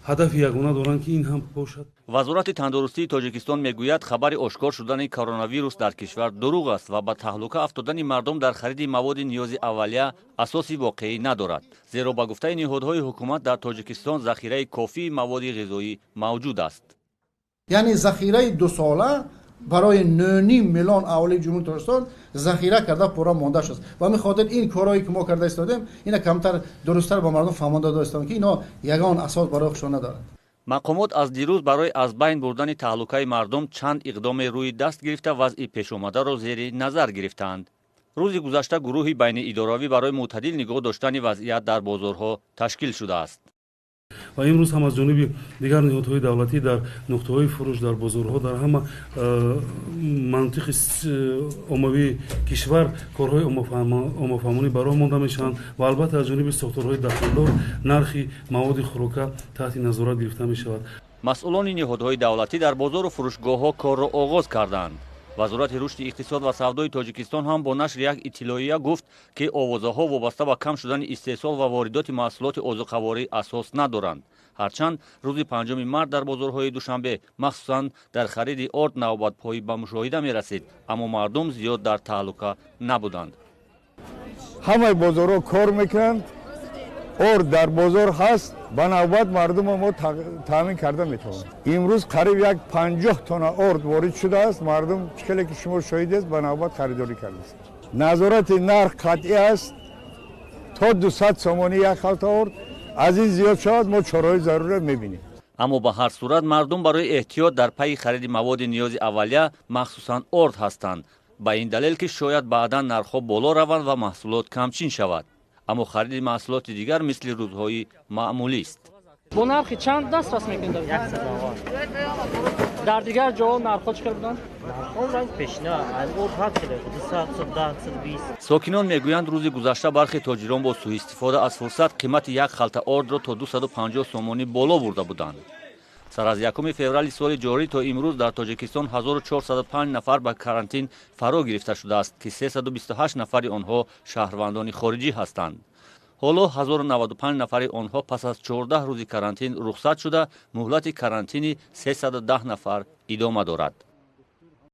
Ҳадафи ягона доранд, ки ин ҳам бошад. Вазорати тандурустии Тоҷикистон мегӯяд, хабари ошкор шудани коронавирус дар кишвар дурӯғ аст ва ба таҳлука афтодани мардум дар хариди маводи ниёзи аввалия асоси воқеӣ надорад, зеро ба гуфтаи ниҳодҳои ҳукумат дар Тоҷикистон захираи кофии маводи ғизоӣ мавҷуд аст. Яъне захираи дусола барои 9,5 миллион аҳолии Ҷумҳурии Тоҷикистон захира карда пурра монда шуд. Ба ҳамин хотир ин корҳое ки мо карда истодем, ина камтар дурусттар ба мардум фаҳмонда додистем, ки ино ягон асос барои худшон надорад. Мақомот аз дирӯз барои аз байн бурдани таҳлукаи мардум чанд иқдоме рӯи даст гирифта, вазъи пешомадаро зери назар гирифтаанд. Рӯзи гузашта гурӯҳи байниидоравӣ барои мӯътадил нигоҳ доштани вазъият дар бозорҳо ташкил шудааст. Ва имрӯз ҳам аз ҷониби дигар ниҳодҳои давлатӣ дар нуқтаҳои фурӯш, дар бозорҳо, дар ҳама манотиқи оммавии кишвар корҳои оммафаҳмонӣ ба роҳ монда мешаванд ва албатта аз ҷониби сохторҳои дахлдор нархи маводи хӯрока таҳти назорат гирифта мешавад. Масъулони ниҳодҳои давлатӣ дар бозору фурӯшгоҳҳо корро оғоз карданд. Вазорати рушди иқтисод ва савдои Тоҷикистон ҳам бо нашри як иттилоия гуфт, ки овозаҳо вобаста ба кам шудани истеҳсол ва воридоти маҳсулоти озуқаворӣ асос надоранд. Ҳарчанд рӯзи 5 март дар бозорҳои Душанбе, махсусан дар хариди орд, навбатпоӣ ба мушоҳида мерасид, аммо мардум зиёд дар таҳлука набуданд. Ҳамаи бозорҳо кор мекунанд, орд дар бозор ҳаст, ба навбат мардумо мо таъмин карда метавонем. Имрӯз қариб як 50 тонна орд ворид шудааст. Мардум, чӣ хеле ки шумо шоҳидест, ба навбат харидорӣ кардааст. Назорати нарх қатъӣ аст, то 200 сомонӣ як халта орд. Аз ин зиёд шавад, мо чораҳои заруриро мебинем. Аммо ба ҳар сурат мардум барои эҳтиёт дар пайи хариди маводи ниёзи аввалия, махсусан орд ҳастанд, ба ин далел ки шояд баъдан нархҳо боло раванд ва маҳсулот камчин шавад. Аммо хариди маҳсулоти дигар мисли рӯзҳои маъмулист. Бо нархи чанд дастрас мекунед? Дар дигар ҷоҳо нархҳо чӣ хел буданд? Сокинон мегӯянд, рӯзи гузашта бархе тоҷирон бо сӯистифода аз фурсат қимати як халта ордро то 250 сомонӣ боло бурда буданд. Сар аз 1 феврали соли ҷорӣ то имрӯз дар Тоҷикистон 1405 нафар ба карантин фаро гирифта шудааст, ки 328 нафари онҳо шаҳрвандони хориҷӣ ҳастанд. Ҳоло 1095 нафари онҳо пас аз 14 рӯзи карантин рухсат шуда, муҳлати карантини 310 нафар идома дорад.